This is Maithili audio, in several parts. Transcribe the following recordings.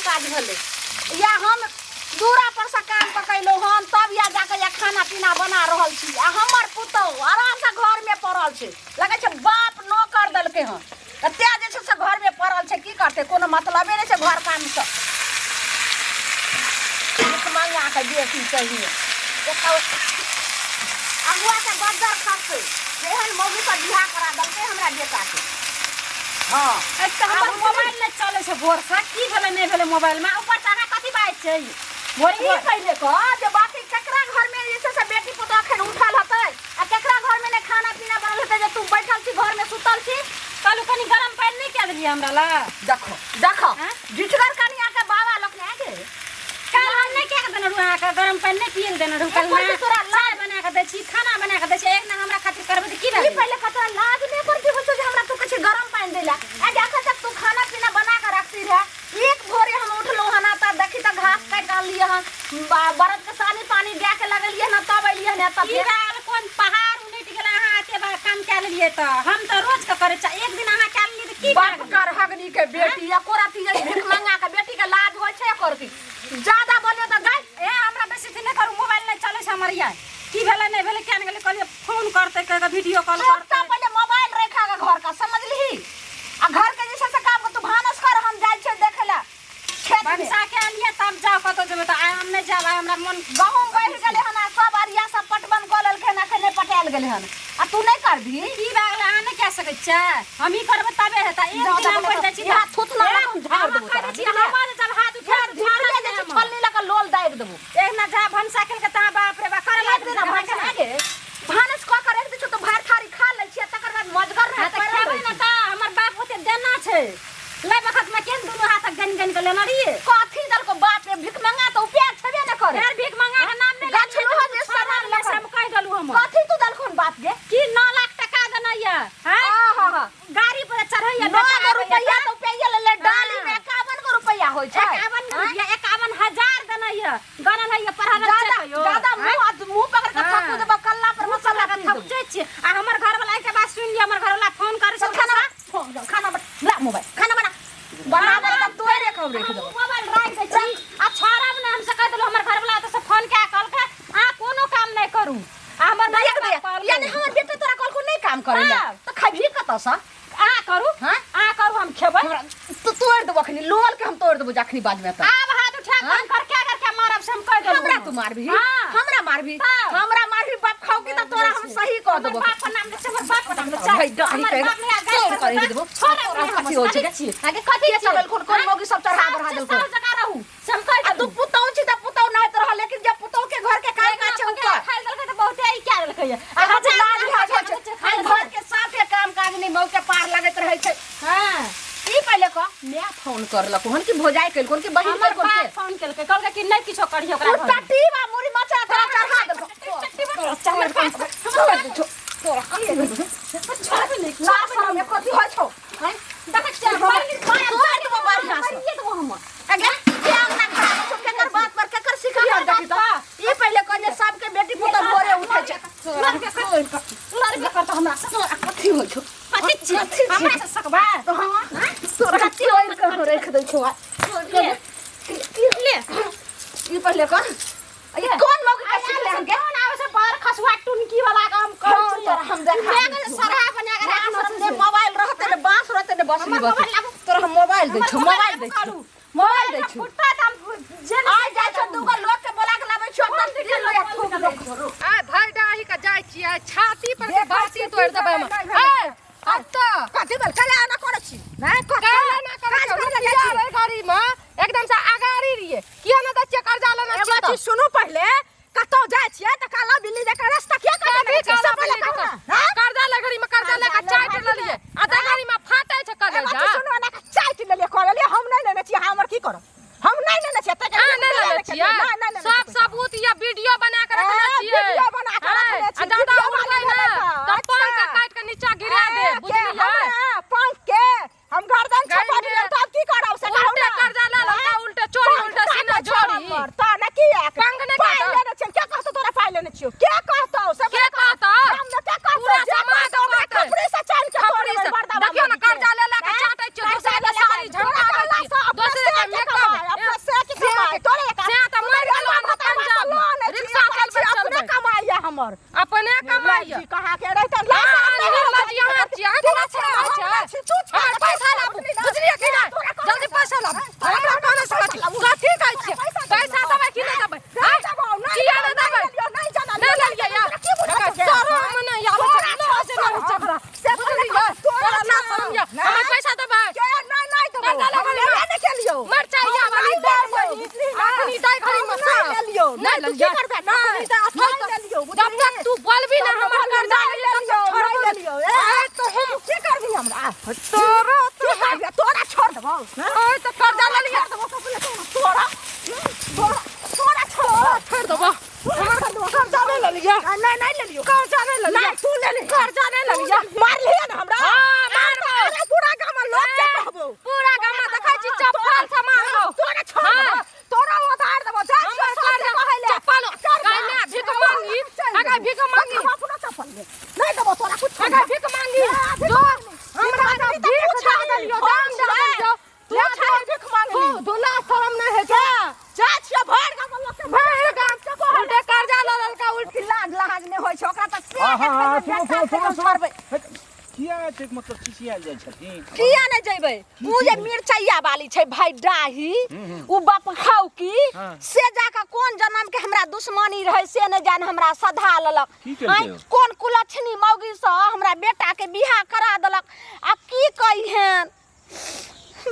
काज भेलै या हम दूरा पर से काम कऽ के अयलहुँ हन तब या जाके या खाना पीना बना रहल छी आ हमर पुतहु आरामसँ घरमे पड़ल छै लगै छै बाप नौकर देलकै हन तऽ तेँ जे छै से घरमे पड़ल छै की करतै कोनो मतलबे नहि छै घर कामसँ मंगा के बेटी चाहिए अगुआ के बज्जर खसतै एहन मौगी पर बियाह करा देलकै हमरा बेटा के हँ एक तऽ हमर मोबाइल नहि चलै छै भोरसँ की भेलै नहि भेलै मोबाइलमे ऊपर से अहाँ कथी बाजै छै भोरे ई पहिले कह जे बाकी केकरा घर में जे छै से बेटी पुतोह अखन उठल हेतै आ केकरा घर में नहि खाना पीना बनल हेतै जे तू बैठल छी घर में सुतल छी कहलहुँ कनि गरम पानि नहि कए देलियै हमरा लए देखो देखो आँय? जिठगर कनिया के बाबा लोकनि आके काल्हि हम नहि कए कऽ देने रहूँ अहाँके गरम पानि नहि पियै लए देने रहूँ काल्हि ऊपर से तोरा चाय बना कऽ दै छी खाना बना कऽ दै छी एक ना हमरा खातिर करबै तऽ की ई भेलै पहिले कतरा लाज नहि करती होइ छौ जे हमरा तू कहै छी गरम पानि दै लए आ जखन तक तू खाना पीना बना कऽ रखती रहे एक भोरे हम उठलहुँ हन आ तऽ देखी तऽ घास काटि कऽ अनलियै हन बरद के सानी पानी दए के लगेलियै हन तब एलियै हन तब की भेल कोन पहाड़ उलटि गेल अहाँ एते बार काम कए लेलियै तऽ हम तऽ रोज के करै छी एक दिन अहाँ कए लेलियै तऽ की भए बाप गेलै? कर हगनी के बेटी एको रति जे भीख मंगा के बेटी के लाज होइ छै एको रति ज्यादा बोलियो तऽ गाय ए हमरा बेसी अथी नहि करू मोबाइल नहि चलै छै हमर यार की भेलै नहि भेलै किया नहि गेलै कहलियै फोन करतै कहि कऽ वीडियो कॉल चुपचाप करतै पहिले मोबाइल रखा के घर का समझलिही आ घर के जे छै से काम के तू भानस कर हम जाइ छियै देखै लए खेत में भनसा के आनिए तब जाओ कतौ जेबै तऽ आइ हम नहि जायब आइ हमरा मन गहूम बढ़ि गेलै हन आ सब अरिया सब पटवन कऽ लेलकै हन अखन नहि पटायल गेलै हन आ तू नहि करबही की भए गेलै अहाँ नहि कए सकै छियै हम ई करबै तबे हेतै एक जाउ दिन हम देखो पड़ि जाइ छी इएह थुथना ए, लऽ कऽ हम झाड़ि हम देबौ कहै तोरा, छी, बुझलियै? हमर जब हाथ उठा झिपले जे छै छोलनी लऽ कऽ लोल दागि देबौ एक ना जा भनसा केलकै तहाँ बाप रे बाप करे एक दिन भनसा आगे भानस कऽ कऽ राखि दै छौ तऽ भरि थारी खा लै छियै तकर बाद मजगर हाँ रहै तऽ खेबै ने तऽ हमर बाप ओते देना छै लै बखत में केन दुनू हाथ गन गन के लेना रहिए कथी देलको बाप रे भीख मंगा तऽ उपाय छेबे ने करे फेर भीख मंगा के नाम नहि गाछ लोहा जे सामान ले लऽ हम कहि देलु हम कथी तू देलखुन बाप गे की 9 लाख टका देना ये हैं आहा हा गाड़ी पर चढ़ैया 9 गो रुपैया तऽ रुपैया ले ले डाली में 51 गो रुपैया होइ छै 51 रुपया 51,000 देना ये गनल है ये पढ़ल ज्यादा ज्यादा मुंह मुंह पकड़ के थकू देबा कल्ला पर मसाला पीस देबो। थकुचै छियै आ हमर घर वाला के बात सुनि लिअ हमर घर वाला फोन करै चल छै खाना बना फोन जाओ, खाना बना ला मोबाइल खाना बना बना दे तब तोरे कम रख देबो मोबाइल राखि दै छी आ छोड़ब ने हम से कहि देलहुँ हमर घर वाला तऽ से फोन कए कहलकै अहाँ कोनो काम नहि करू आ हमर नहीं भैया दे कहलकै, यानी हमर बेटा तोरा कहलको नहीं काम करे ला हाँ। तो खैबही कतऽ से अहाँ करू हाँ? अहाँ करू हम खेबै हमरा तू तोड़ देबो अखनी लोल के हम तोड़ देबो जखनी बाजमे तऽ आब हाथ उठा कऽ हम कर के कर के मारब से हम कहि देलहुँ हमरा तू मारबी हाँ। हमरा मारबी हाँ। हमरा मारबी बाप खाओ की तऽ तोरा हम सही कह हमर देबो बाप के नाम लै छै हमर बाप के नाम लै छै भाई डाही हमर के बाप नहि आगाँ तोड़ कर देबो छोड़ब तोरा नहि हम, कथी होइ छै कथी गे? आगे कथी के छियै? चलल कोन कोन मौगी सब चढ़ा बढ़ा देलको सब जगह रहू से हम कहि आ तू देलहुँ पुतौ छी तऽ पुतौ नहि रहल लेकिन जब पुतौ के घर के काम काज छै ऊपर खाइ देलकै तऽ बहुते ई कए देलकै आ आ हजार लाज भए जाइ छै खाइ आ घर के साफे काम काज नहि मौके पार लगैत रहै छै हां ई पहिले कह माय फोन करलक हन कि भौजाई केलको कि बहिन हमर केलको बाप फोन केलकै कहलकै कि नहि किछो करियो ओकरा ओ घरमे। टट्टी बा मुड़ी मचा तोरा चढ़ा देलको तोरा तोरा कथी होइ छौ? छोड़बे नहि लाज शरम में कथी होइ छौ हैं? देखै छियै बड़ी तोड़ देबो बढ़िआँ से। बड़ी देबो हम अगे के अंगना खड़ा छौ केकर बात पर केकर सिखली हन देखी त ई पहिले कह जे सबके बेटी पुतोह भोरे उठै छै लड़के लड़के करता हमरा से तोरा कथी होइ छौ कथी छियै हमरा से सकबा तो हाँ तोरा तोड़ के हम रख दै छौ ले ले ई पहिले कह ई कोन मौका के सिखले हन के कौन आवे से बाहर खसुआ टुनकी वाला काम कर हाँ, तोरा हम देखा मैं दै छौ। सरहा बना के लाज राखना शरम ने मोबाइल रहते ने बांस रहते ने बसली हमर बस मोबाइल लाबू। तोरा हम मोबाइल दै छौ मोबाइल दै छौ मोबाइल दै छौ फुटता त हम जे आइ जाइ छौ दूगो लोग के बोला के लाबै छौ अपन दिन लोया थूक दो आ धर डाही के जाइ छियै छाती पर के बाती तोड़ि देबै हम ए अब तऽ कथी भेल काल्हि आना करै छी नहि काल्हि ना करै काज छियै, करै लए रुपैआ जाइ छी। रहै गाड़ी मे एकदम से अगाड़ी रहियै किया ना दै छियै कर्जा लेने एगो छियै तऽ चीज सुनू पहिले कतौ जाइ छियै तऽ काला बिल्ली जकाँ रास्ता किया काटने कथी छै काला सब पहिले बिल्ली कहू जकाँ? ने हाँ? कर्जा ले घड़ी में कर्जा ले के कर्जा चाटि ले लेलियै आ दै घड़ी में फाटै छै एगो कलेजा चीज सुनू एना कऽ चाटि लेलियै कऽ लेलियै हम नहि लेने छियै अहाँ हमर की करब हम नहि लेने छियै ताहि अहाँ नहि लेने छियै नहि नहि लेने सब छियै सबूत या वीडियो बना के रखने ए, छियै वीडियो बना के रखने आ छी, ज्यादा वीडियो उड़बै वाली ने भेलै तऽ, तऽ पंख अच्छा। काटि के नीचा गिरा दे ए, के बुझलियै हमरा पंख के हम गर्दन गाय छपा में दियै तऽ आब की करब से कहू उल्टे ने कर्जा ले ललका उल्टे चोरी पंख उल्टे सीना काटै छौ जोड़ी हमर, तऽ ने की एक पंख नहि पाइ काटत? लेने छियै के कहतौ तोरा पाइ लेने छियौ के कहतौ से के कहतौ? हम ने के कहतौ पूरा जे समाज कहतौ ओकरा कहतै। खपड़ी से चानि के खपड़ी तोड़बै से बरदा देखियौ ने बाबा कर्जा ले ले के हैं? चाटै छियै कर्जा दोसरे के ले ले साड़ी के तोरा झमकाबै कहला छियै से अपना दोसरे के से मेकअप मिरचाइया वाली हम दे नहीं बनी लेलियौ, बुझलिही ना? अखनी दै घड़ी में हम नहीं लेलियौ, नहीं नहीं, तू की लेलियौ। करबे? नहीं, अखनी दै, नहीं लेलियौ, जब तक तू बोलबी ना तब हमर बोलबी, कर्जा नहीं लेलियौ, लेलियौ, तब नहीं छोड़बो। लेलियौ, ए, ए, तो हम की करबी हमरा? तोरा की करबी? तोरा छोड़ देबौ, हैं? ए, तो कर्जा लेलियौ छोड़ देबौ, तोरा, तोरा, तोरा छोड़ देबौ। छोड़ देबो हमर कर्जा नहीं लेलियौ। नहीं, नहीं लेलियौ। कर्जा नहीं लेलियौ। नहीं, तू ले ले। कर्जा नहीं लेलियौ। मारलियै ना हमरा? हाँ, मारबो। अरे, पूरा गाम में लोग के कहबो। पूरा गाम में देखै छी चप्पल से मारबो। तोरा छोड़ हाँ। देबौ, तोरा उतार देबौ। जा हमर छियौ, सबके कर्जा कहै ले। चप्पल कर्जा। गाय में भीख मांगी, चलि अगर जेबौ। भीख मांगी। हम अपनो चप्पल ले। नहीं देबौ तोरा कुछ। अगर भीख मांगी जो हमरा मांगी तऽ भीख तू दे छाही, देलियौ, हम दान दे छियै। देलियौ। तू छाही भीख मांगली। दुला शरम नहीं है क्या? जा छियौ, भरि गाम में लोग के भरि गाम उल्टे कर्जा लऽ लेलका उल्टे। लाज लहाज नहि होइ छै ओकरा तऽ से हाँ, हाँ, हाँ, के सुनू, सुनू, सुनू, सुनू। छोड़बै। किया एतेक मतलब चिचियायल जाइ छथिन? किया नहि जेबै? उ जे मिरचैया वाली छै भाई डाही, उ बाप खाउ की हाँ। से जाके कोन जन्म के हमरा दुश्मनी रहै से नहि जान हमरा सधा लेलक। की केलकै आँय, ओ? कोन कुलक्षणी मौगी सँ हमरा बेटा के बियाह करा देलक। आ की कहिहन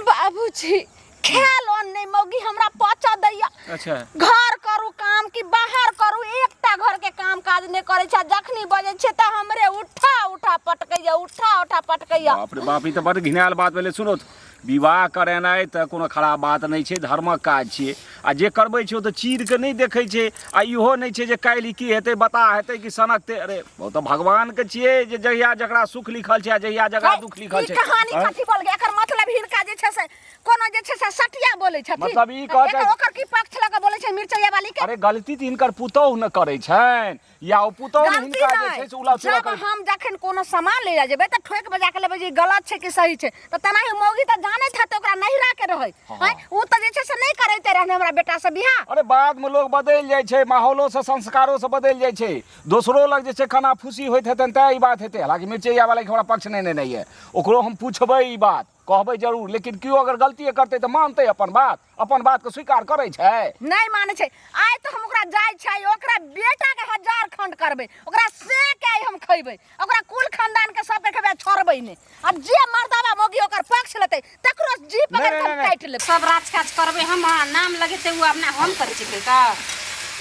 बाबूजी, खेल नहि मौगी हमरा पचऽ दैया। अच्छा। घर करू काम कि बाहर करू, एकटा घर के काम काज नहि करै छै। जखनी बजै छै तऽ हमरे उठा उठा पटकैया, उठा उठा पटकैया। बाप रे बाप, ई तऽ बड़ घिनायल बात भेलै। सुनो, विवाह करेनाइ तऽ कोनो खराब बात नहि छै, धर्मक काज छियै। आ जे करबै छै ओ तऽ चीर के नहि देखै छै। आ इहो नहि छै जे काल्हि की हेतै, बता हेतै कि सनकतै। अरे ओ तऽ भगवानके छियै जे जहिया जकरा सुख लिखल छै आ जहिया जकरा दुख लिखल ई छै। कहानी आँय? कथी बोल एकर मतलब? हिनका जे छै से कोनो जे छै से सटिया बोलै छथिन। मतलब ई कहै एकर ओकर की पक्ष लऽ कऽ बोलै छै मिरचैया वाली के? अरे गलती तऽ हिनकर पुतोहु ने करै छनि, या ओ पुतोहु ने गलती हिनका जे नहि छै से उला सुला जब करै। हम जखन कोनो सामान ले जेबै तऽ ठोकि बजा के लेबै जे ई गलत छै कि सही छै। तऽ तेनाही मौगी तऽ जानैत हेतै ओकरा नहिरा के रहै। हाँ। आँय, उ तऽ जे छै से नहि करैते रहने हमरा बेटा से बियाह। अरे बाद में लोग बदलि जाइ छै, माहौलो से संस्कारो से बदलि जाइ छै। दोसरो लग जे छै खाना फूसी होइत हेतनि तैं ई बात हेतै। हालांकि मिरचैया वाला के हमरा पक्ष नहि नेने यऽ, ओकरो हम पूछबै, ई बात कहबै जरूर। लेकिन केओ अगर गलती करतै तऽ मानतै अपन बात? अपन बात के स्वीकार करै छै? नहि मानै छै। आइ तऽ हम ओकरा जाइ छै ओकरा बेटा के हजार खंड करबै, ओकरा से के आइ हम खैबै, ओकरा कुल खानदान के सबके खेबै, छोड़बै नहि। आ जे मर्दाबा मौगी ओकर पक्ष लेतै तकरो जी पकड़ नहि, के हम नहि, नहि। काटि लेबै। सब राज काज करबै हम, आ नाम लगेतै ओ अपना हम करै छियै का।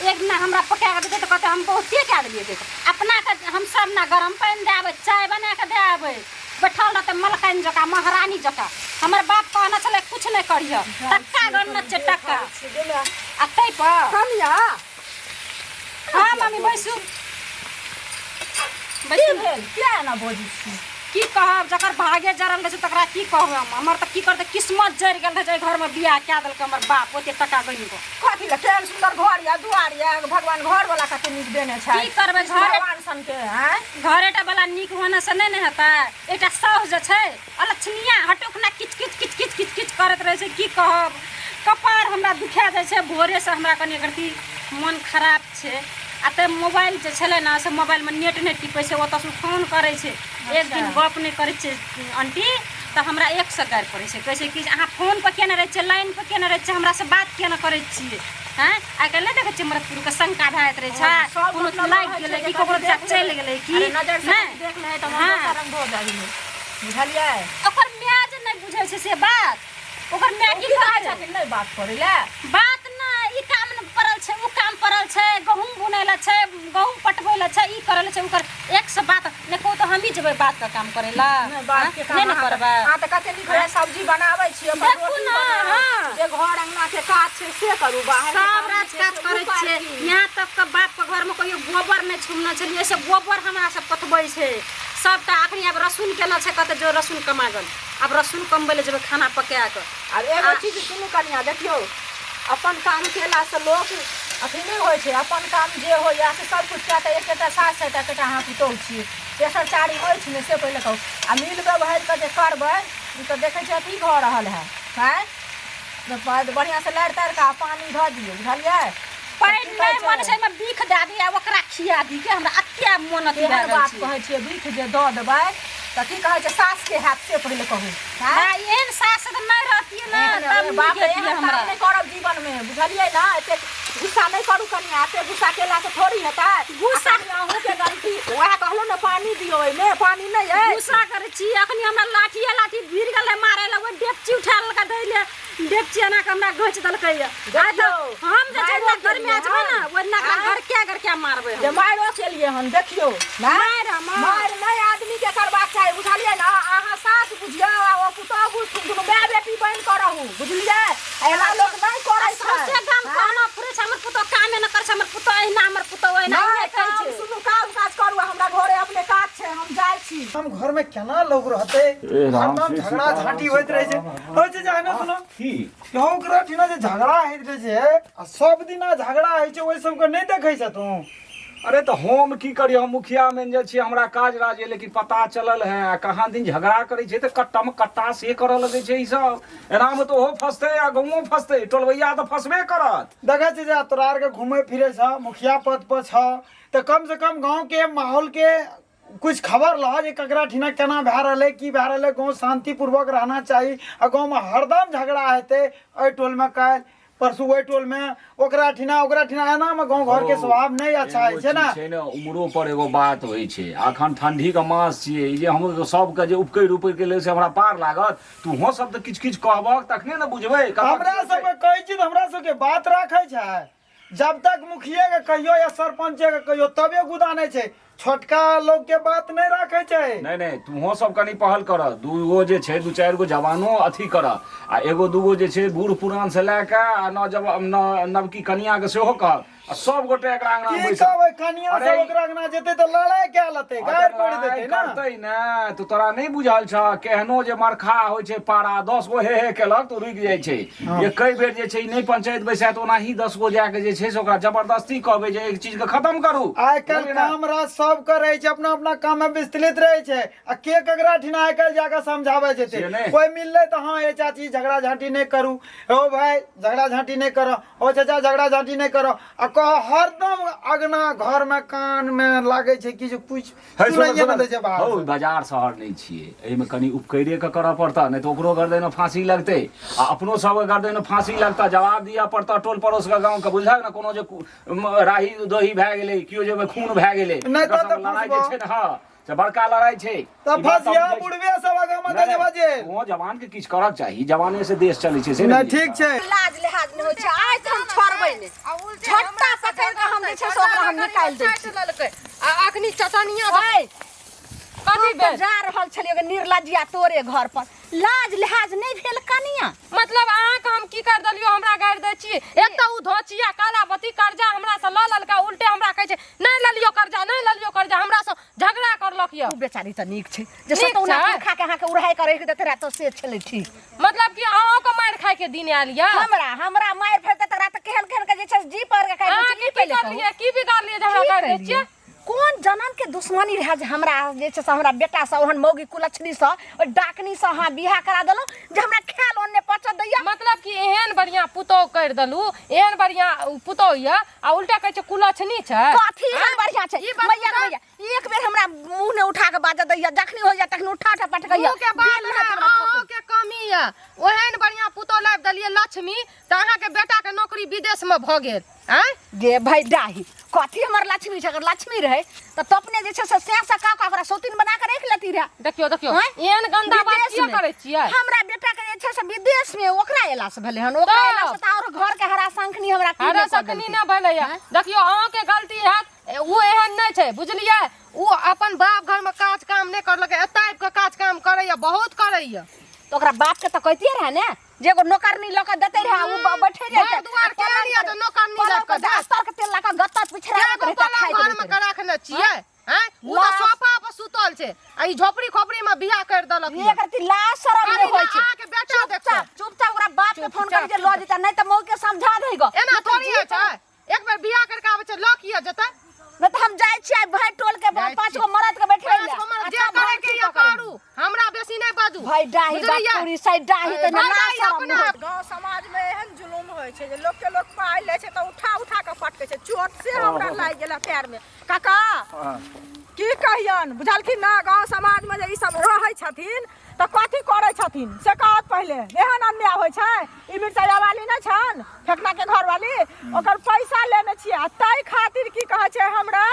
एक दिना हमरा पका कऽ देतै तऽ कहतै हम बहुते कए देलियै। देख अपना के हम सब ना गरम पानि दए आबै, चाय बना कऽ दए आबै, बैठल रहतै मलकाइन जकाँ, महारानी जकाँ। हमर बाप कहने छलै कुछ नहि करिह, टक्का गणना छै टक्का। आ ताहि पर कनिया। हाँ मम्मी, बैसू की बैसू। भेल? किया एना बजै छी? की कहब, जकर भागे जरल रहै छै तकरा की कहब हम। हमर तऽ की करतै, किस्मत जरि गेल रहै छै। एहि घरमे बियाह कए देलकै हमर बाप ओते टका गनि कऽ। कथी लए? केहन सुन्दर घर यऽ, दुआर यऽ, भगवान घर वाला कते नीक देने छै। की करबै, घरे भगवान सन के आँय। घरेटा वाला नीक होने से नहि ने हेतै। एकटा साउस जे छै अलक्षणिया, हटोक ना, किच किच किच किच किच किच करैत रहै छै। की कहब, कपार हमरा दुखा जाइ छै। भोरेसँ हमरा कनि एकरती मन खराब छै। आ तऽ मोबाइल जे छलै ने से मोबाइलमे नेट नहि टिपै छै। ओतऽसँ फोन करै छै, एक दिन गप नहि करै छै आंटी तऽ हमरा एक सए गारि पड़ै छै। कहै छै कि अहाँ फोनपर किया नहि रहै छियै, लाइनपर किया नहि रहै छियै, हमरासँ बात किया नहि करै छियै? हँ, आइ काल्हि नहि देखै छियै मरद पुरुषके शंका भए जाइत रहै छै, सब कोनो मतलब लागि रहै छै गेलै जे कि कभी ककरो देख चलि लेबै। गेलै कि अरे नजर से नहि। कभी देख ले तऽ मन हाँ। दोसर रंग हो जाइ है, बुझलियै? ओकर माय जे नहि बुझै छै से बात, ओकर माय की की कहै कहै छै? छथिन नहि बात करै लए? बात ना, ई काम ने पड़ल छै, ओ काम पड़ल छै, गहूँम बुनै लए छै, गहूँम पटबै लए छै, ई करै लए छै, ओ कर एक सए बात नहि कहू तऽ हमही जेबै बात के काम करै लए? नहि, बात के काम नहि ने अहाँ तऽ- करबै। अहाँ तऽ कते नीक होइए सब्जी बनाबै छी, अपन देखू रोटी ने, बनाउ, हाँ। जे घर अंगना के काज छै से करू, बाहर के सब काम जे राज छै काज से ओ करै छियै। करथिन। यहाँ तक के बाप के घरमे कहियो गोबर नहि छुमने छलियै से गोबर हमरा सब पथबै छै सबटा। अखनी आब रसून केना छै, कहतै जो रसून कमा गेल। आब रसून कमबै लए जेबै खाना पका कऽ। आब एगो चीज सुनू कनिया, देखियौ, अपन काम केलासँ लोक अथी नहि होइ छै। अपन काम जे होइए से सब किछु किया तऽ एकेटा सास छै तऽ एकेटा अहाँ पुतोहु छी, तेसर चारिम अछि नहि, से पहिले कहू। आ मिल व्यवहार कऽ जे करबै, ई तऽ देखै छियै अथी भऽ रहल है। आँय, बढ़िआँसँ लारि तारि कऽ आ पानि धऽ दियौ, बुझलियै? पानि की कहै नहि मन छै? छै, ओहिमे बिख दए दी आ ओकरा खिया दी के हमरा अत्या मोन अथी भए केहन गेल बात छै। कहै छियै? बिख जे दऽ देबै तऽ की कहै छै सासके हैत, से पहिले कहू। आँय? ना, एहन सास तऽ नहि रहतियै ने एहन तब बाप नीक रे, हेतियै एहन हमरा। काम नहि करब जीवनमे, बुझलियै ने? एतेक गुस्सा नहि करू कनिया, एतेक गुस्सा केलासँ थोड़ी हेतै। गुस्सा- आ कनिया, अहूँके गलती उएह कहलहुँ ने, पानि दियौ ओहिमे, पानि नहि अछि। गुस्सा करै छी। अखनी हमरा लाठिए लाठी भिड़ गेलै मारै लए, ओहि डेकची उठा लेलकै धैले। डेपची एना के हमरा घोंच देलकै ये आइ तऽ हम जे छै मारियो घर में जेबै ने ओना आँय? गरके गरके मारबै जे हम मारियो केलिए हन देखियौ ना मारि हम मारि नहि आदमी के करबाक चाही बुझलियै ने अहाँ सास बुझियौ आ ओ पुतोह बुझथिन दुनू माय बेटी बनि कऽ रहू बुझलियै एना लोक नहि करै छै सौंसे गाम कहना फुरै छै हमर पुतोह कामे न करै छै हमर पुतोह एहिना हमर पुतोह ओहिना नहि इहे कहै काम छै सुनू काम काज करू हमरा घरे अपने काज छै हम जाइ छी हम घर में केना लोग रहते ए राम हरदम श्री झगड़ा सीताराम झांटी होइत रहे छै सीताराम। होइ छै जे सुनो की यहो ओकरा ठिना जे झगड़ा होइत रहे छै आ सब दिना झगड़ा होइ छै ओहि सबके नहि देखै छ तू अरे तऽ हम की करी हम मुखिया मैनेजर छी हमरा काज राज अइ, लेकिन पता चलल है आ कहाँ दिन झगड़ा करै छै तऽ कट्टम कट्टा से करऽ लगै छै ई सब एनामे तऽ ओहो फसतै आ गाँवो फसतै टोलबैया तऽ फसबे करत देखै छै जे तोरा आरके घूमै फिरै छ मुखिया पद पर छ तऽ कम से कम गाँव के माहौल के कुछ खबर लह जे ककरा ठिना केना भए रहलै की भए रहलै गाँव शांतिपूर्वक रहना चाही आ गाँवमे हरदम झगड़ा हेतै एहि टोलमे काल्हि परसू ओहि टोलमे ओकरा ठिना ओकरा ठिना एनामे गाँव घरके स्वभाव नहि अच्छा एगो होइ छै ने चीज छै ने उमरो पर एगो बात होइ छै अखन ठंडीके मास छियै ई जे हम सबके जे उपकरि उपकरि के लेल से हमरा पार लागत तूहो सब तऽ किछु किछु कहबक तखने ने बुझबै कतऽ हमरा की हेतै। सबके कहै छी तऽ हमरा सबके बात राखै छै जब तक मुखिये के कहियो या सरपंचे के कहियो तबे गुदा नहि छै छोटका लोग के बात नहि राखै छै नहि नहि तूहो सब कनि पहल कर दूगो जे छै दू चारि गो जवानो अथी कर आ एगो दूगो जे छै बूढ़ पुरान से लए कऽ आ नौजवान नवकी कनिया के सेहो कह आ सब गोटे एकरा अंगना की बैसल कहबै कनिया अरे सब ओकरा अंगना जेतै तऽ लड़ाइ कए लेतै गारि पढ़ि लड़ाइ देतै ने करतै ने तऽ तोरा नहि बुझल छह केहनो जे मरखा होइ छै पारा 10 गो हे हे केलक तऽ रुकि जाइ छै जे कई बेर जे छै ई नहि पंचायत बैसायत ओनाही 10 गो जाके जे छै से ओकरा जबरदस्ती कहबै जे एक चीजके खतम करू आइ काल्हि बुझलियै ने? काम राज सब करै छै अपना अपना काम में विस्तृत रहै छै आ के ककरा ठिना आइ काल्हि जाकऽ समझाबै जेतै से नहि। कोइ मिललै तऽ हँ ए चाची झगड़ा झाँटी नहि करू ओ भाइ झगड़ा झाँटी नहि करऽ ओ चाचा झगड़ा झाँटी नहि करऽ आ कह हरदम अगना घर में कान में लागै छै कि जे कुछ है, सुनऽ, सुनाइए सुनऽ। नहि दै छै बाहर हौ बाजार शहर नहि छियै एहिमे कनि उपकैरे के करऽ पड़तऽ नहि तऽ ओकरो गर्दनमे फाँसी लगतै आ अपनो सबके गर्दनमे फाँसी लगतऽ जवाब दिअ पड़तऽ टोल पड़ोसके गाँवके बुझलक ने कोनो जे राही दोही भए गेलै केओ जे ओहिमे खून भए गेलै नहि एकर तऽ सबके लड़ाइ जे फँसबऽ। छै ने हँ से बड़का लड़ाइ छै तऽ ई बात फसिया सब बुझै छी। बुढ़बे सब आगाँ मे नहि, दे बजे नहि, ओ जवान के किछु करक चाही जवाने से देश चलै छै से ने नहि बुझै ठीक छै लाज लिहाज नहि होइ छै आइ तऽ हम छोड़बै नहि आ उल्टे झट्टा हमरा से पकड़ि कऽ हम जे छै से झगड़ा ओकरा हम निकालि दै काटि छी लेलकै। आ अखनी चटनिया ओए, कथी हम तऽ भेल जा रहल छलियै एगो निर्लज्जिया तोरे घर पर लाज लिहाज नहि भेल कनिया मतलब अहाँके हम की कर देलियो हमरा गारि दै छी एक तऽ उ धोचिया कालावती कर्जा हमरा से लऽ लेलकै उल्टे हमरा कहै छै नहि लेलियो कर्जा नहि लेलियो कर्जा हमरा से झगड़ा करलक यऽ ओ बेचारी तऽ नीक छै जे नीक सतौना छै? पुरखा के अहाँके उड़ाइ के राखि देते रहए तऽ से छलै ठीक मतलब कि अहाँके मारि खाय के दिन आयल यऽ हमरा हमरा मारि फेरते तकरा तऽ केहन केहन के जे छै से जी पर के खाइ अहाँ छै की की पहिले कहू करलियै की बिगाड़लियै जे हमरा की गारि दै करियै? छियै कोन जनम के दुश्मनी रहे जे हमरा जे छै से हमरा बेटा से ओहन मौगी कुलक्षणी से ओहि डाकनी से अहाँ बियाह करा देलहुँ जे हमरा खायल ओन्ने पचत दैया मतलब कि एहन बढ़िया पुतोह कर देलू एहन बढ़िया पुतोह यऽ आ उल्टा कहै छै कुलक्षणी छै कथी एहन बढ़िया छै ई बात मैया तऽ- मैया एक बेर हमरा मुंह ने उठा के बाजऽ दैया जखनी होइया तखनी उठा उठा पटकैया मुँह के बात बेल ने हाथ हमरा थकल। अहूँके कमी यऽ ओहन बढ़िया पुतोह लाबि देलियै लक्ष्मी तऽ अहाँके बेटाके नौकरी विदेशमे भऽ गेल आँय गे भाई डाही कथी हमर लक्ष्मी छै अगर लक्ष्मी रहै तऽ तो अपने जे छै से सैं से का ओकरा सौतीन बना के राखि लेती रहै देखियौ देखियौ आँय? एहन गंदा बात विदेश किया में। करै छियै हमरा बेटा के जे छै से विदेश में ओकरा एला से भेलै हन ओकरा तब? एला से तऽ और घर के हरा शंखनी हमरा की हरा नहि कऽ सकनी देलकै। नहि भेलैया देखियौ अहाँके गलती हैत ओ एहन नहि छै बुझलियै ओ अपन बाप घरमे काज काम नहि करलकै एतऽ आबि कऽ काज काम करैया बहुत करैया तऽ ओकरा बाप के तऽ कहितियै रहै ने जे एगो नौकरनी लऽ कऽ देतै रहै उ बैठे रहै घर दुआर के एलियै तऽ नौकरनी लऽ कऽ देत। अस्तर के तेल लऽ कऽ गत्ता पिछड़ा एगो पलंग घरमे के रखने छियै आँय उ तऽ लाश। सोफा पर सुतल छै आ ई झोपड़ी खोपड़ी में बियाह कर देलक यऽ। एक रति लाज शरम खाली नहि होइ छै अहाँके बेटा देखतै। चुपचाप चुपचाप ओकरा बाप के फोन चुपचाप, करी जे लऽ जेतै नहि तऽ मऊ के समझा दही गो एना थोड़ी होइ छै एक बेर बियाह करके आबै छै लऽ किया जेतै नहि तऽ हम जाइ छियै भाई टोल के जाइ पांच छियै। गो मरद के बैठे पाँच गो मरद, जे करे के यऽ करू हमरा बेसी नहि बाजू भाई डाही बुझलियै? बात पूरी साइड डाही तऽ भाई लाज डाही शरम अपना नहि होइ। गाँव समाजमे एहन जुलुम होइ छै जे लोकके लोक पाइ लै छै तऽ उठा उठा कऽ पटकै छै चोट से हमरा लागि गेल पैरमे काका की कहियन बुझलखिन ने गाँव समाजमे जे ई सब रहै छथिन तऽ कथी करै छथिन से कहत पहिले एहन अन्याय होइ छै ई मिरचाइया वाली नहि छन फेकनाके घरवाली ओकर पैसा लेने छियै आ ताहि खातिर की कहै छै हमरा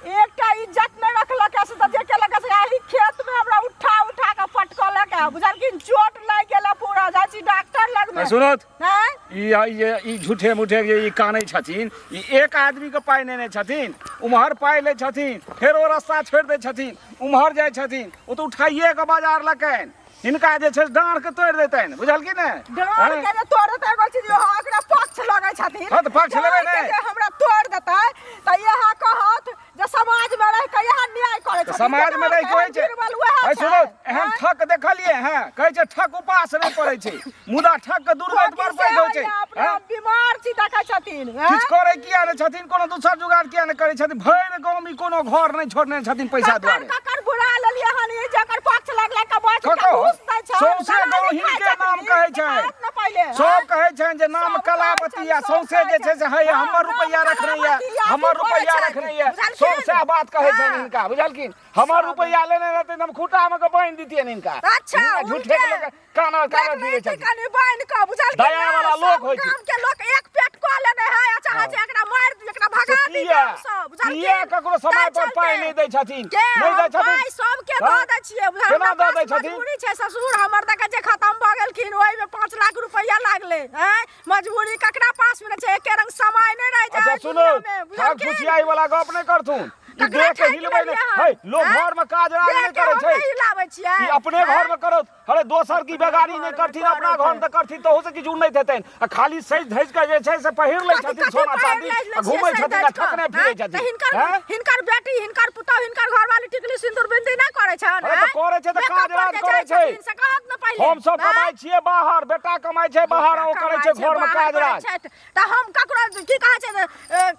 एकटा इज्जत नहि रखलक से तऽ जे केलक से एहि खेत में हमरा उठा उठा के पटकलक है बुझलखिन चोट लागि गेल पूरा जाइ छी डॉक्टर लग में सुनत हैं ई ई जे ई झूठे मूठे जे ई कानै छथिन ई एक आदमीके पाइ नेने छथिन उम्हर पाइ लै छथिन फेर ओ रस्ता छोड़ि दै छथिन उम्हर जाइ छथिन ओ तऽ उठाइए कऽ बाजार लकनि हिनका जे छै डाँढ़के तोड़ि देतनि बुझलखिन ने डाँढ़ के जे तोड़ देतै एगो चीज इहो एकरा पक्ष लगै छथिन हँ तऽ पक्ष लेबै डाँढ़ के नहि। जे हमरा तोड़ देतै तऽ इएह कहत जे समाज में रहि के इएह न्याय करै तऽ छथिन समाज में रहि के होइ छै बीरबल उएह है छै। सुनो एहन आँय? ठक देखलिए हैं कहै छै ठक उपास नहि पड़ै छै मुदा ठक के दुर्गत बड़ ठकी से पैघ होइ छै होइए, अपना हैं? बीमार छी देखै छथिन आँय? किछु करै किया नहि छथिन कोनो दोसर जुगाड़ किया नहि करै छथिन भरि गाँव में कोनो घर नहि छोड़ने छथिन पैसा ककर दुआरे ककर बुरा लेलियै हन ई जकर पक्ष लगलै के बच के ककरो? घूस दै छै सौंसे दलाली गाँव खाइ हिनके छथिन, नाम ई कहै छै। बतायत ने पहिले सब कहै छनि जे नाम सब कहै कलावती छनि, आ सब सौंसे जे कहै छै से है छनि। हमर हँ, रुपैआ नाम रखने यऽ कलावती आ हमर की रुपैआ बोलै रखने यऽ छथि, सब बुझलखिन? सएह बात कहै छनि हँ। हिनका बुझलखिन हमर रुपैआ लेने रहतै तऽ हम खूटामे के बान्हि दितियनि हिनका अच्छा, हिनका झूठे के उनके। लोक काना काना देख फिरै लै छी छथिन कनि बान्हि कऽ बुझलखिन दया ने? वाला लोक सब होइ छै। गाम के लोक एक पेट कऽ लेने है आ चाहै छै एकरा मारि दी एकरा भगा से दी किया गाम सँ बुझलखिन किया ककरो समय ताहि पर पाइ चलते नहि दै छथिन के नहि दै हम छथिन पाइ सबके हँ? दऽ दै छियै बुझल केना हमरा दऽ दै पास छथिन? मजबूरी छै ससुर हमर देखै छै खतम भऽ गेलखिन ओहिमे 5 लाख रुपैआ लागलै हैं मजबूरी ककरा पास मे नहि छै एके रंग समय नहि रहै छै अच्छा एहि सुनू दुनियामे, ठग बुझलखिन? फुसियाई वाला गप नहि करथुन ई ककरा देह के ठकि हिलबै लेलियै नहि हन? है लोक आँय? घर में काज राज देह नहि के करै हम छै नहि हिलाबै छियै ई अपने आँय? घर में करत अरे दोसर की बेगारी नहि करथिन अपना घर में तऽ करथिन तहू से किछु उन्नति हेतनि आ खाली सजि धजि कऽ जे छै से पहिर लै कथी छथिन कथी सोना पहिर चाँदी लै आ छियै घूमै सजि छथिन आ धजि कऽ, ठकने फिरै आँय? तऽ छथिन हिनकर हैं? हिनकर बेटी हिनकर पुतहु हिनकर घरवाली टिकली सिंदूर बिंदी नहि करै छनि अरे तऽ आँय? करै छै तऽ मेकअप काज पर राज जे करै जाइ छै। छथिन से कहत ने पहिले हम सब आँय? कमाइ छियै बाहर बेटा कमाइ छै बाहर आ ओ करै छै घर में बाहर काज करै राज छथि। तऽ हम ककरो की कहै छै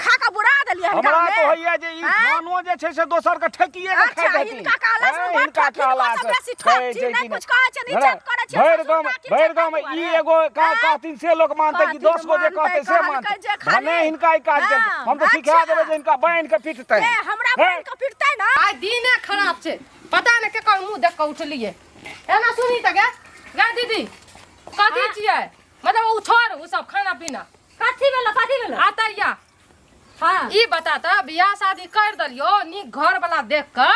खा कऽ बुरा देलियै हिनका हमरा हमे? तऽ होइया जे ई आँय? खानो जे छै से दोसर के ठकिए के अच्छा, खाइत हेथिन हिनका कहला से आँय, बड़ हिनका ठक, हिनको कहला से से बेसी ठक कहै छी, छै नहि कि कुछ कहै छै, नहि, इज्जत करै छै, भरि ससुर गाम काकी भरि छै गाम ताहि ई दुआरे। एगो का आँय? कहथिन से लोक मानतै कि कहथिन 10 गो जे मानतै, कहतै से कहलकै मानतै जे खाली। भने हिनका ई काज केलकै हँ, हम तऽ सिखा अच्छा। देबै जे हिनका बान्हि के पिटतै ए, हमरा हैं? बहिन के पिटतै ने आइ दिने खराब छै पता नहि केकर मुँह देख कऽ उठलियै एना सुनी तऽ गे गे दीदी कथी छियै मतलब ओ छोड़ ओ सब खाना पीना कथी भेलो कथी भेलो आता या हाँ ई बता तऽ बियाह शादी कर देलियो नीक घर वाला देख कऽ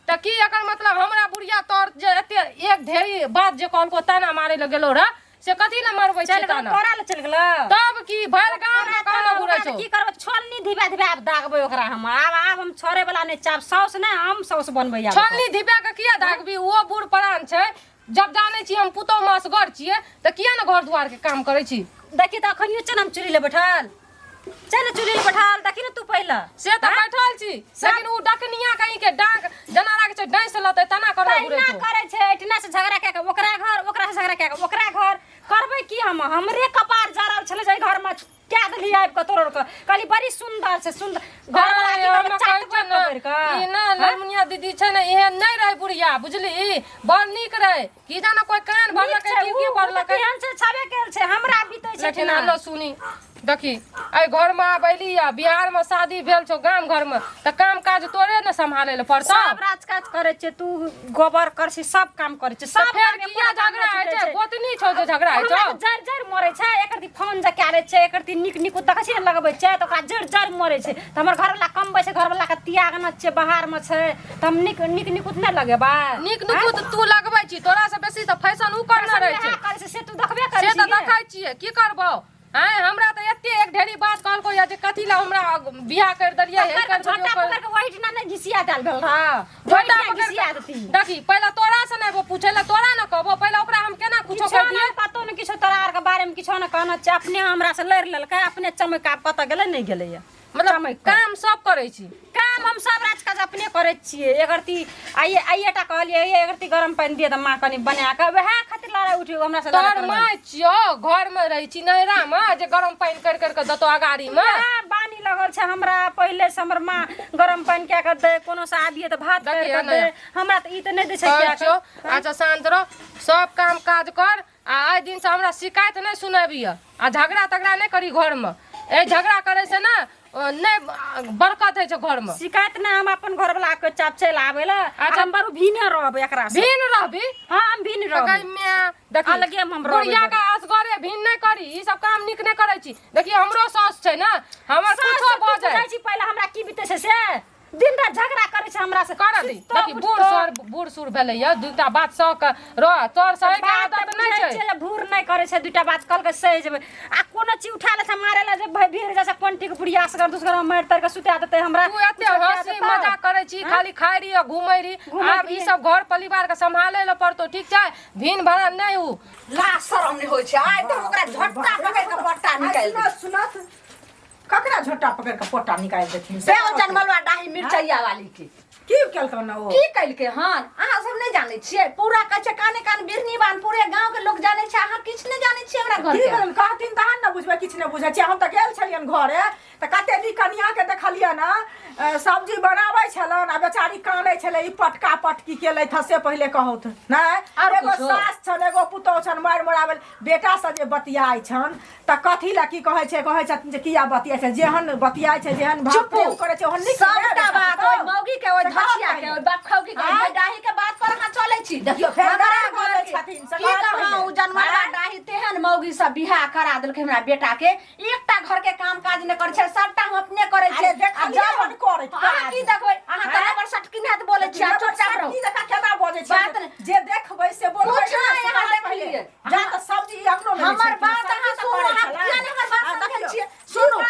तऽ की एकर मतलब हमरा बुढ़िया तोर जे एते एक ढेरी बात जे कहलको ताना मारे लए गेलो रह से कथी लए मारबै चल छै गेलो ताना तोरा ले चल गेलो तब की भरि गाम के कान घुरै छौ की करबै छोलनी धिपा धिपा आब दागबै ओकरा हम आब आब हम छोड़े वाला नहि चाहब साउस नहि हम साउस बनबै आब छोलनी धिपा के किया दागबी ओ बूढ़ परान छै जब जानै छी हम पुतोह मासगर छियै तऽ किया ने घर दुआर के काम करै छी देखी तऽ अखनियो चल हम चूल्ही ले बैठल चल ने चूल्ही ले बैठल देखी ने तू पहिले से तऽ बैठल छी लेकिन उ डकनिया कहीं के डांग जेना लागै छै डैस लतै तना करने घुरै तहिना छौ करै छै एहिठिना से झगड़ा कए कऽ ओकरा घर ओकरा से झगड़ा कए कऽ ओकरा घर करबै की हम हमरे कपार जरल छलै जे एहि घरमे कए देली आबि कऽ तोड़ कऽ कहली बड़ी सुन्दर छै सुन्दर घरवला की करबै हमरा कहै चाटबै छै ने, पकड़ि कऽ ई ना ललमुनिया दीदी छै ने एहन नहि रहै बुढ़िया बुझली बड़ नीक रहै की जाने कोई कान नीक भरलकै छै की उ की उ तऽ भरलकै केहन छै छबे केल छै हमरा बीतै छै लेकिन ठेना। आलो सुनी देखी एहि घरमे आब अयली आ बिहारमे शादी भेल छौ गाम घरमे तऽ काम काज तोरे ने सम्हाले लए पड़तौ सब राज काज करै छै तू गोबर कर छी सब काम करै छै तऽ सब फेर काम किया एको काम झगड़ा नहि होइ छूटै छै गोतनी छौ जे झगड़ा होइ हमरा छौ तऽ जरि जरि मरै छै एकर ती फोन जे कए लै छै एकर ती नीक नीक देखै छी ने लगबै छै तऽ ओकरा जरि जरि मरै छै तऽ हमर घरवला कमबै छै घरवलाके त्यागना छै बाहरमे छै तऽ हम नीक नीक निकुत नहि लगेबै नीक नुकुत तू लगबै छी तोरा से बेसी तऽ फैशन उ करने रहै छै करै छै से तू देखबे करै से छी तऽ गे। देखै छियै की करबौ आँय हमरा तऽ एते एक ढेरी बात कहलको या जे कथी ला हमरा बियाह कर देलियै हे पकड़ कर के झोटा देलियै पकड़ के ओहिठिना नहि घिसिया देल भेल रह झोटा ओहिठिना पकड़ घिसिया के देती देखी पहिले तोरा से नहि पूछे ला तोरा न कहबो पहिले ओकरा हम केना कुछो किछो कर दिए नहि कतौ ने किछो तोरा आरके बारेमे किछो ने कहना छै अपने हमरा से लड़ि लेलकै अपने चमकि आब कतऽ गेलै नहि गेलैया मतलब चमकि कऽ। काम सब करै छी काम हम सब राज काज अपने करै छियै एकरती आइए आइएटा कहलियै एकरती गरम पानि दिअ तऽ माँ कनि बना कऽ वएह खातिर लड़ाइ उठि हमरा से लड़ाइ तोहर करऽ माय छियौ घर में रहै छी नैहरा में जे गरम पानि कर कर के देतौ अगाड़ी में वएह बानी लगल छै हमरा पहिले से हमर माँ गरम पानि कए कऽ दै कोनो से आबियै तऽ भात करि देखियै कऽ दै ने। हमरा तऽ ई तऽ नहि दै छै कहै कए छियौ कऽ अच्छा शान्त रह सब काम काज कर आ आइ दिन से हमरा शिकायत नहि सुनबिह आ झगड़ा तगड़ा नहि करी घर में ए झगड़ा करे से ना नहि बरकत होइ छै घर में शिकायत नहि हम अपन घर वाला के चाप चलि आबै लए अच्छा। हम बरू भीने रहबै एकरा से भिन्न रहबी हाँ हम भीन तऽ गई रहबै माय, देखी अलगे हम रहबै बुढ़िया के असगरे भिन्न नहि करी ई सब काम नीक नहि करै छी देखी हमरो सास छै ने हमर सास कुछो से तू भऽ जाय बुझै छी पहिले हमरा की बीतै छै से दिन रात झगड़ा छै हमरा से कर दी सुततो देखी बूढ़ उठतो। सर बूढ़ सूढ़ भेलै या दूटा बात सह के रह तोर सहे के बात आदत नहि बुझै छै छियै जे भूर नहि करै छै दूटा बात कहलकै सहि जेबै आ कोनो चीज उठा लै छै मारे ला जे भाई भीड़ जाइ छै कोन्टी के बुढ़िया सगर दूसगर मारि तारि के सुता देतै हमरा तू एते कुछो कए हंसी देतौ। मजाक करै छी खाली खाइ रही आ घूमै रही घूमैत आब ई रही। सब घर परिवार के सम्हाले लए पड़तौ ठीक छै भिन भरा नहि हु लाज शरम नहि होइ छै आइ तऽ हम ओकरा झट्टा पकड़ि कऽ पट्टा निकालि सुनत सुनत ककरा झोटा पकड़ के पोटा निकालि देथिन से ओ जनमलवा डाही मिरचैया वाली के की केलकौ ना ओ की कलकै हन अहाँ सब नहि जानै छियै पूरा कहै छै काने कान बिरनी बान पूरे गांव के लोग जानै छै अहाँ किछु नहि जानै छियै हमरा घर की के भेल कहथिन तहन ने बुझबै किछु नहि बुझै छियै हम तऽ गेल छलियनि घरे तऽ कते नीक कनियाके देखलियनि हँ सब्जी बनाबै छलनि आ बेचारी कानै छलै ई पटका पटकी केलथि हँ से पहिले कहौथ नहि आर एगो कुछो? सास छनि एगो पुतोहु छनि मारि मराबै बेटा से जे बतियाइ छनि तऽ कथी लए की कहै छै कहै छथिन जे किया बतियाइ छै जेहन बतियाइ छै जेहन भाव चुप प्रेम करै छै ओहन नीक सबटा नहि बात बेटा ओहि मौगी के ओहि से कहत धसिया के पहिले। ओहि बापखौकी के ओहि आँय? डाही के बात पर अहाँ चलै छी देखियौ, फेर हमरा गारि घर बोलै के- छथिन, से की कहत कहूँ पहिले। उ जनमरवा आँय? डाही तेहन मौगी सब बियाह करा देलकै हमरा बेटा के एकटा घर के काम काज नहि करै छै सबटा हम अपने करै अरे छियै देखलियै आ जब हन करैत अहाँ काज। की देखबै अहाँ तऽ आँय? हमर सटकिन हाथ बोलै छियै अहाँ चुपचाप रहू की जकाँ केना बजै छै बात नहि। जे देखबै से बोलबै कुछ ना, नहि से अहाँ बात पहिले। देखलियै। जा तऽ सब्जी अंगनो मे हमर बात अहाँ सुनू अहाँ किया नहि हमर बात समझै छियै सुनू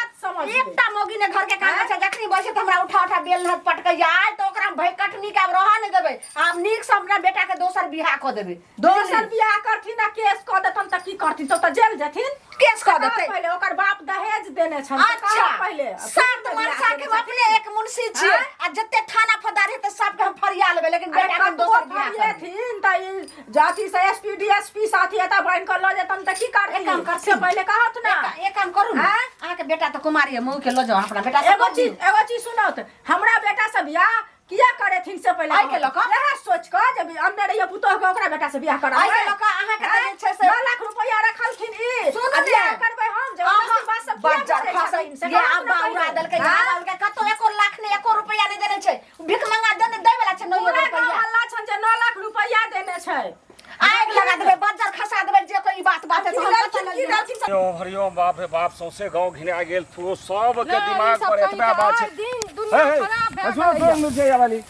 एकटा मौगी ने घर के काम छै जखनी बैसे तऽ हमरा उठा उठा बेल हाथ पटकैया आइ तऽ ओकरा भय कटनी के आब रहऽ नहि देबै आब नीक से अपना बेटा के दोसर बियाह कऽ देबै दोसर बियाह करथिन आ केस कऽ देतन तऽ की करथिन तो तऽ जेल जेथिन केस कऽ देतै पहिले ओकर बाप दहेज देने छन तऽ अच्छा कहऽ पहिले सात मनसा के हम अपने एक मुंशी छियै आँय? आ जते थाना फौजदार हेतै सबके हम फरिया लेबै लेकिन अरे बेटा के हम कतबो दोसर बियाह करबै फरिएथिन तऽ ई जाति से एसपी डीएसपी साथी एतऽ बान्हि कऽ लऽ जेतन तऽ की एक काम करथिन करथिन। से पहिले कहत ना एक काम करू ने आँय? अहाँके बेटा तऽ कुमारी है मऊ के लऽ जाउ अपना बेटा से एगो कह दियौ। चीज एगो चीज सुनत हमरा बेटा से बियाह किया करेथिन से पहिले एहि के लऽ कऽ? इएह सोच कऽ जे अनने रहियै पुतोह के ओकरा बेटा से बियाह कराबै एहि के लऽ कऽ अहाँके तऽ जे छै से- 9 लाख रुपया रखलखिन ई सुनू आ बियाह ने। करबै हम जबरदस्ती बात सब किया बज्जर बजै खसै छथिन से ये कहत अब्बा ने उड़ा पहिले। देलकै आँय? आबा उड़ा कतौ एको लाख नहि एको रुपया नहि देने छै भीख मंगा देने दै वाला छै नौ पूरा गाँव रुपया हल्ला छन जे 9 लाख रुपया देने छै आगि लगा देबै बज्जर खसा देबै जे कोई बात बात है की तऽ हम देलखिन कतऽ की लगियै? देलखिन से हरिओम हरिओम बाप रे बाप सौंसे गाँव घिना गेल तो सबके नहि, ई दिमाग सब पर कहीं एतबा तऽ बात आइ छै दिन दुनिया हे, हे, खराब भए सुनो, गेलैए। सुनो, मिर्चैया वाली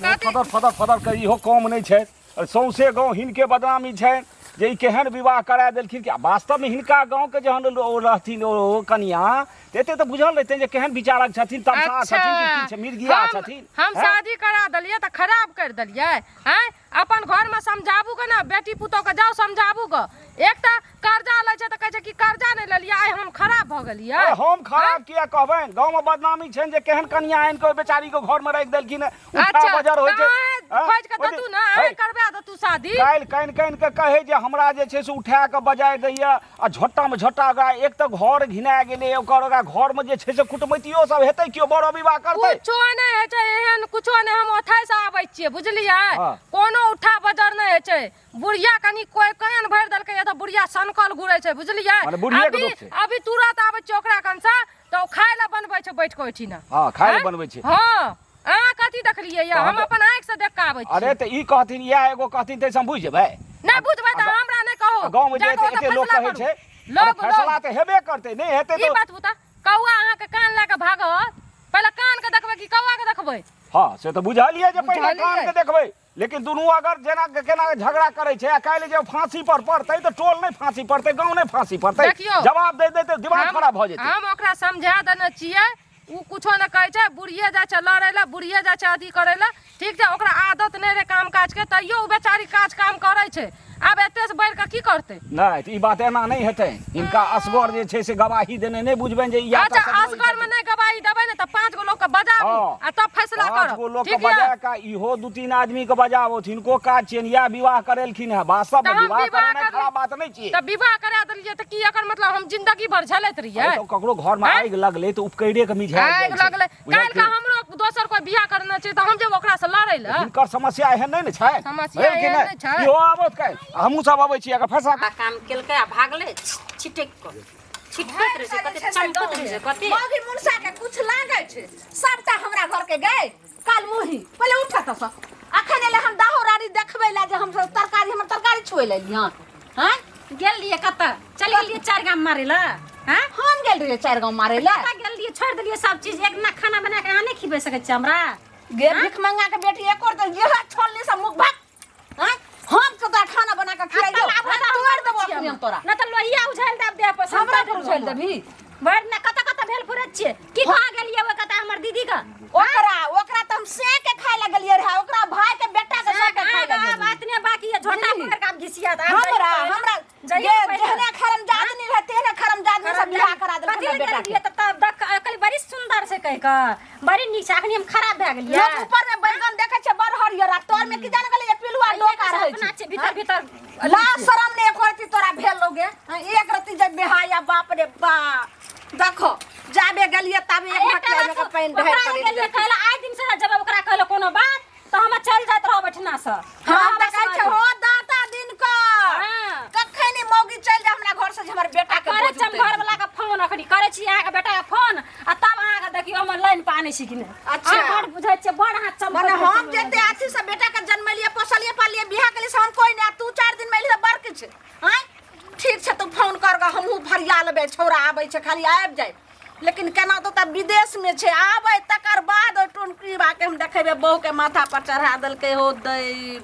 फदर फदर फदर के इहो कम नहि छै अरे सौंसे गाँव हिनके बदनामी छै जे ई केहन विवाह करा देलखिन कि वास्तवमे हिनका गाँवके जहन ओ रहथिन ओ कनिया तऽ एते तऽ बुझल रहितनि जे केहन विचारक छथिन तमसा छथिन कि की छै मिर्गिया हम छथिन हम हैं? शादी करा देलियै तऽ खराब करि देलियै आँय अपन घरमे समझाबू के ने बेटी पुतोह के जाउ समझाबू के एक तऽ कर्जा लै छै तऽ कहै छै कि कर्जा नहि लेलियै आइ हम खराब भऽ गेलियै अरे हम खराब किया कहबनि गाँवमे बदनामी छनि जे केहन कनिया आनि कऽ ओहि बेचारी के घरमे राखि देलखिन हँ उठा अच्छा बजर होइ छै तऽ अहें हँ? खोजि कऽ ओहि देतू दिन- ने अहें हे, करबा देतू शादी काल्हि कानि कानि कऽ कहै जे हमरा जे छै से उठा कऽ बजारि दैया आ झोट्टामे झोट्टा ओकरा एक तऽ घर घिना गेलै ओकर ओकरा घरमे जे छै से कुटमैतियो सब हेतै केओ बड़ विवाह करतै कुछो नहि होइ छै एहन कुछो नहि हम ओथै से आबै छियै बुझलियै हँ। कोनो उठा बजर नहि होइ छै बुढ़िया कनि कोइ कान भरि देलकै तऽ बुढ़िया सनकल घुरै छै बुझलियै मने बुढ़िये के अभी दोष छै। अभी तुरत आबै छियै ओकरा कनसँ तऽ ओ खाय लए बनबै छै बैठ कऽ ओहिठिना हँ, खाय लए आँय? बनबै छै। हँ अहाँ कथी देखलियै यऽ तहन हम तऽ- अपन आँखि से देख कऽ आबै अरे छी तऽ ई कहथिन इएह एगो कहथिन ताहिसँ हम बुझि जेबै नहि बुझबै तऽ हमरा नहि कहू गाँवमे जे जा कऽ एते ओतऽ एते लोक फैसला कहै करू। छै अरे लोग फैसला लोग तऽ हेबे करतै नहि हेतै ई तऽ बात बता कौआ अहाँके कान लए कऽ भागत पहिले कान के देखबै कि कौआ के देखबै हँ से तऽ बुझलियै जे पहिले बुझलियै। कान के देखबै लेकिन दुनू अगर जेना केना झगड़ा करै छै आ काल्हि जे फांसी पर पड़तै तऽ टोल नहि फांसी पड़तै गाँव नहि फांसी पड़तै देखियौ। जवाब दे देतै दिमाग हम- खराब भऽ जेतै हम ओकरा समझा देने छियै ओ कुछो नहि कहै छै बुढ़िए जाइ छै लड़ै लए बुढ़िए जाइ छै अथी करै लए ठीक छै ओकरा आदत नहि रहै काम काजके तैयो ओ बेचारी काज काम करै छै आब एतेसँ बढ़ि कऽ की करतै नहि तऽ ई बात एना नहि हेतै हिनका असगर जे छै से गवाही देने नहि बुझबनि जे ई अच्छा असगरमे नहि गवाही देबै ने तऽ पाँच गो लोकके बजाबू हँ। आ तब फैसला पाँच करब गो लोकके ठीक यऽ बजा कऽ इहो दू तीन आदमीके बजाबथु हिनको काज छियनि इएह विवाह करेलखिन हेँ वास्तवमे तऽ हम विवाह विवाह करेनाइ कर- खराब बात नहि छियै तऽ विवाह करा देलियै तऽ की एकर मतलब हम जिंदगी भर झेलैत रहियै अरे तऽ ककरो घरमे आँय? आगि लगलै तऽ उपकैरे के मिझायल जाइ आगि छै लगलै काल्हि के हमरो दोसर कोई बियाह करना छै तऽ हम जेब ओकरा से लड़ै लए हिनकर समस्या एहन नहि ने छै समस्या भेल कि एहन नहि छै। इहो आबत काल्हि हमहूँ सब अबै छी अगर फैसला आ काम केलकै आ भागलै छिटकि कऽ छिटकैत रहै छै कते चमकैत रहै छै कते मौगी मुनसा के कुछ लागै छै सबटा हमरा घर के गए काल मुही पहिले उठ तऽ सब अखन एले हम दाहो रानी देखबै ला जे हम सब तरकारी हमर तरकारी छुए ले हँ हँ गेल रहियै कतऽ चलि गेलियै चारि गाम मारै लए हँ हम गेल रहियै चारि गाँव मारै ला कतऽ गेल रहियै छोड़ि देलियै सब चीज एक दिना खाना बना कऽ अहाँ नहि खिबै सकै छियै हमरा गे भिख मंगा के बेटी एक और तो यह छोलनी से मुख भाग हैं हम तो तोरा खाना बना के खिलाइयो तोड़ देबो अखनी हम तोरा न त लोहिया उझाल देब देह पर हमरा पर उझालि देबही? बड़ न कत कत भेल फुरत छियै की कहाँ गेलियै ओइ कत हमर दीदी का ओकरा ओकरा त हम से के खाए लगलियै रहे ओकरा भाई के बेटा के से के खाए आब लगलियै बात ने बाकी है झोटा बुझली? पकड़ के आब घिसिया त आब हमरा जाइए हमरा जाइए जे पहिले। जेहने खरम जादनी रहे तेहने खरम जादनी से बियाह करा देलक कथी हमरा लए बेटा गेलियै के तऽ तब देख कहली बड़ी सुंदर छै कहि कऽ बड़ी नीक छै अखनी हम खराब भए गेलियै लोक ऊपर में बैगन देखे छै बड़ हरियर आ तोर में की जान गेलै जे पिलुआ डोका रहै अपना छै छै भीतर भीतर ला शरम ने एक रत्ती तोरा भेल लोगे हाँ, एक रत्ती जब बेहाया बाप रे बा देखो जाबे गेलिए ताबे एक एकटा मटिया में बात के पानि ढारि ओकरा कर गेलियै कहला आइ दिन से जब ओकरा कहलो कोनो बात तऽ हम चल जाइत रहब एहिठिना से हम तऽ कहै छै हो दाता दिन क हाँ। कखन ई मौगी चलि जाय हमरा घर से जे हमर बेटा के करै बोझ छी हम उतरि घर वाला के फोन अखनी करै छी अहाँके बेटा के फोन आ तब अहाँके देखियौ हमर लाइन पर आनै छी कि नहि अच्छा। अहाँ बड़ बुझै छियै बड़ अहाँ चमकैत मने रहै हम छियै। जते अथी से बेटा के जन्मेलिए पोसलिए पालिए बियाह केलिए से हम कोई नहीं आ तू 4 दिन में एलही तऽ बड़ किछु आँय ठीक छै तू फोन कर ग हमहूँ फरिया लेबै छौड़ा आबै छै खाली आबि जाय लेकिन केना तो तऽ विदेशमे छै आबै तकर बाद ओहि टुनकी बाके हम देखेबै बहुके माथा पर चढ़ा देलकै हो दै।